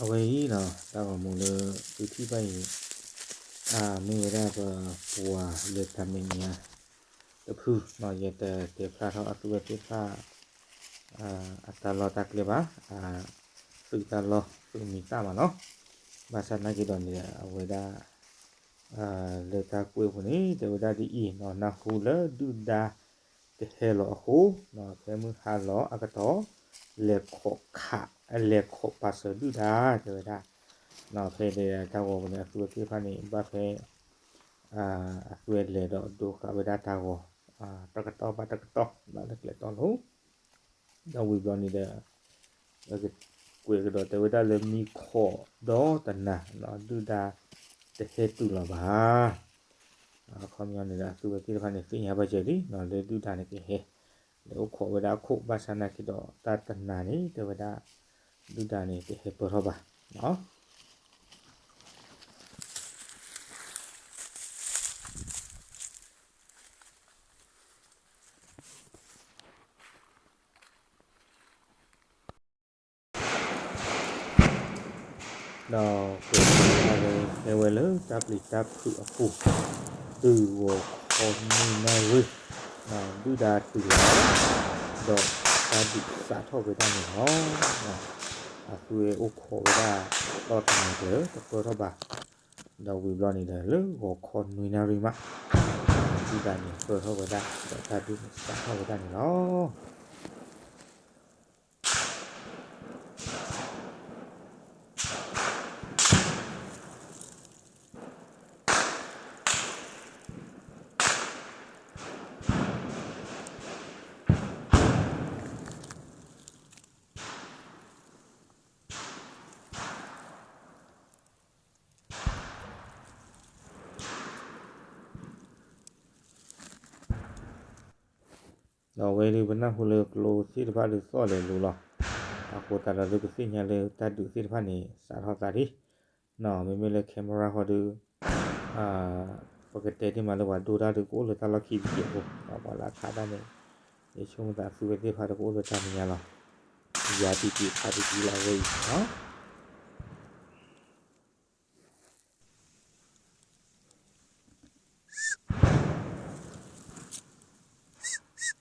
အဝဲအံၤနီၤ တၢ်ဂီၤမူလၢသုထံၣ်ဘၣ်အံၤ မ့ၢ်ဝဲဒၣ်ပပှၤလၢတၢ်မဲာ်ညါတဖုနီၤ ယတတဲဖျါထီၣ်အသုဝဲသ့ၣ်တဖၣ် အတၢ်လီၢ်တၢ်ကျဲဘၣ်, သုးတၢ်လီၢ်သုးမံၤသၣ်မးနီၤ, ဘၣ်ဆၣ်နာ်က့ဒီးန့ၣ် အဝဲဒၣ် လၢတၢ်ကွဲးအပူၤန့ၣ် တဲဝဲဒၣ်ဒ်အံၤနီၤ, နၢ်ဟူလၢဒုၣ်ဒါတဟဲလီၤအဃိ, ဖဲမုၢ်ဟါလီၤအကတီၢ် လဲၤခိးခး, လဲၤခိးပာ်စၢၤဒုၣ်ဒါ တဲဝဲဒၣ်, ဖဲဒၣ်တၢ်ဂီၤပူၤန့ၣ် အသုဝဲသ့ၣ်တဖၣ်န့ၣ် ဘၣ်ဖဲ အသုဝဲလဲၤဒီးဒိဃာ်ဝဲဒၣ်တၢ်ဂီၤ တကတီၢ်ဘၣ်တကတီၢ် ဘၣ်လၢကျဲတီလိၤ ဒီးဝံၤဘျီန့ၣ်ဒီး ကွဲးကဒီးတဲဝဲဒၣ်လၢမံခိးဒီတနၤ ဒုၣ်ဒါတဟဲတုၤလီၤဘၣ်. အခီပညီန့ၣ်ဒီး အသုဝဲသ့ၣ်တဖၣ်န့ၣ် သ့ၣ်ညါဘၣ်စၢၤလံ လၢဒုၣ်ဒါန့ၣ်ကဟဲ လဲၤအိၣ်ခိးဝဲဒၣ်အခိၣ် ဘၣ်ဆၣ်နာ်က့ဒီး တၢ်တနၤန့ၣ် တဲဝဲဒၣ် ဒုၣ်ဒါန့ၣ် တဟဲပၢၢ်ထီၣ်ဘၣ် ဒီးကွဲးဝဲ တဲဝဲလၢတၢ်ပျံၤတၢ်ဖုးအပူၤ တုၤဂီၤခီနွံနၣ်ရံၣ် ဒုၣ်ဒါတုၤလီၤ ဒီးတၢ်ဒုးစးထီၣ်ဝဲဒၣ်န့ၣ်လီၤ. အသုဝဲအိၣ်ခိးဝဲဒၣ် တီၢ်တနၤကျၢၤ တပၢၢ်ထီၣ်ဘၣ် ဒီးဝံၤဘျီန့ၣ်ဒီး လၢဂီၤခီနွံနၣ်ရံၣ်မး ဒုၣ်ဒါန့ၣ်ပၢၢ်ထီၣ်ဝဲဒၣ် ဒီးတၢ်ဒုးန့ၣ်စးထီၣ်ဝဲဒၣ်န့ၣ်လီၤ. ဒီးအဝဲဒၣ်ပနၢ်ဟူလၢကျိသ့ၣ်တဖၣ်ဒုးသီၣ်လဲၤလိၤလီၤ. အဃိသတးဒီးဒုးပသ့ၣ်ညါလၢတၢ်ဒုးသ့ၣ်တဖၣ်န့ၣ် စးထီၣ်သးဒ် မ့မ့ၢ်လၢ camera ဃီဒုး ပကတဲတ့ၢ်မးလၢပှၤဒိတၢ်ဒုးကအိၣ်လၢတၢ်လီၢ်ခံတက့ၢ်အဃိ ပှၤလၢအခးတၢ်န့ၣ် ယဆိကမိၣ်သးသုဝဲသ့ၣ်တဖၣ်ဒီးကအိၣ်လၢတၢ်မဲာ်ညါလီၤ. ယၤတံၢ်တ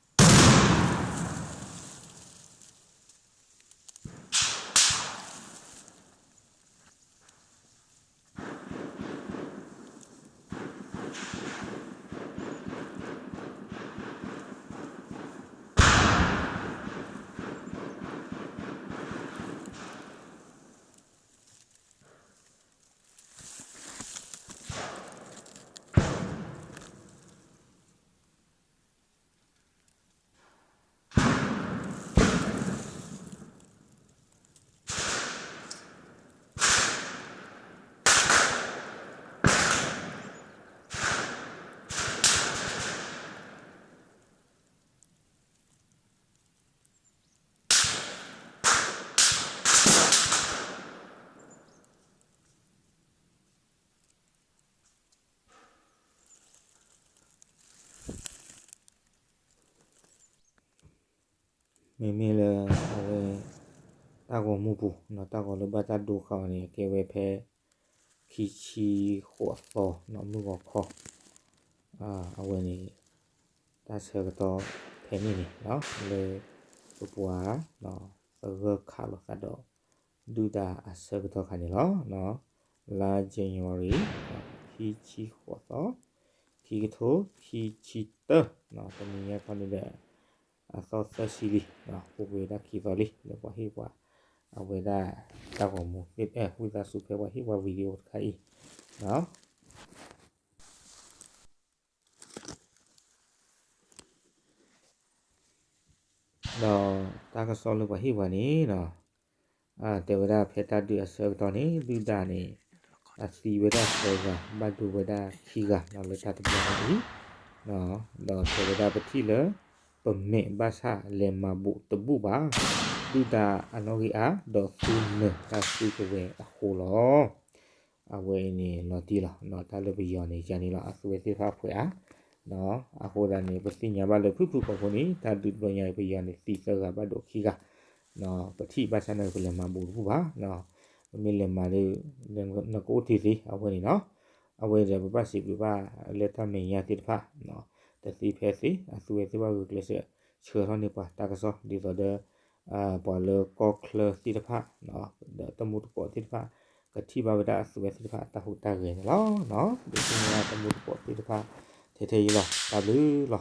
ံၢ်ဖးတံၢ်တံၢ်လၢအဝဲအံၤ မ့မ့ၢ်လၢအဝဲ တၢ်ဂီၤမူပူၤ တၢ်ဂီၤလၢဘၣ်တၢ်ဒိဃာ်အီၤန့ၣ် ကဲဝဲဖဲ ခံဆံဃိးသီ မုၢ်ဂီၤခီ အဝဲန့ၣ် တၢ်ဆၢကတီၢ်ဖဲန့ၣ်န့ၣ် လၢ ပပှၤ သဂၢၢ်ခးလိာ်သးဒီး ဒုၣ်ဒါအဆၢကတီၢ်ခါန့ၣ်လီၤ. လါ January ခံဆံဃိးသီ ခံကထိခံဆံတၢ တနံၤညါခီန့ၣ်ဒီး အသီသၢဆံလံ ပူၤကွံာ်ဝဲဒၣ်ခံသီလံ လၢပှၤဟ့ၣ်ပှၤ အဝဲဒၣ်တၢ်ဂီၤမူ ဝံသးစူၤဖဲပှၤဟ့ၣ်ပှၤ video တခါအံၤ ဒီးတၢ်ကစီၣ်လၢပှၤဟ့ၣ်ပှၤန့ၣ် တဲဝဲဒၣ်ဖဲတၢ်ဒုးအဆၢကတီၢ်န့ၣ် ဒုၣ်ဒါန့ၣ် အသံဝဲဒၣ်သၢဂၤ ဘၣ်ဒိဝဲဒၣ်ခံဂၤလၢတၢ်တဘျီအံၤ ဒီးတဲဝဲဒၣ်ပထံၣ်လၢ ပမဲာ်ဘၣ်ဆၣ်လဲၤမၤဘူးတဘူးဘၣ် ဒုၣ်ဒါအနီၣ်ဂံၢ်အါ ဒီးသူနၢၤတၢ်စုကဝဲၤအဃိလီၤ. အဝဲအံၤန့ၣ်လီၤတံၢ်လီၤ တၢ်လၢပယီၤန့ၣ် ယၤန့ၣ်လီၤ အသုဝဲသ့ၣ်တဖၣ်ဖှဲးအါ အဃိသတးန့ၣ် ပသ့ၣ်ညါဘၣ်လၢဖုၣ်ဖုၣ်ကိာ်ကိာ်န့ၣ် တၢ်ဒုးတဘျီညါအံၤ ပယီၤန့ၣ်သံသၢဂၤဘၣ်ဒိခံဂၤ ပထံၣ်ဘၣ်ဆၣ်န့ၣ် ပလဲၤမၤဘူးတဘူးဘၣ် ပမ့ၢ်လဲၤမၤဒီး နကအိၣ်တ့ၢ်သ့အဝဲန့ၣ်လီၤ. အဝဲဒီးပဘၣ်စံးဘျုးဘၣ်လၢတၢ်မဲာ်ညါသ့ၣ်တဖၣ် တသ့ဖဲသ့ အသုဝဲသ့ၣ်ဘၣ်ဂုာ်ကျဲးစၢး ဆှၢထီၣ်န့ၢ်ပှၤတၢ်ကစီၣ် ဒ်သိးဒီး ပှၤလၢကီၢ်ချၢသ့ၣ်တဖၣ် ဒီးတမူတကိးသ့ၣ်တဖၣ် ကထံၣ်ဘၣ်ဝဲဒၣ်အသုဝဲသ့ၣ်တဖၣ်အတၢ်ဟူးတၢ်ဂဲၤန့ၣ်လီၤ. ဒ်သိးန့ၣ်တမူတကိးသ့ၣ်တဖၣ် ထဲထဲအံၤလီၤ. တၢ်ဘျုးလီၤ.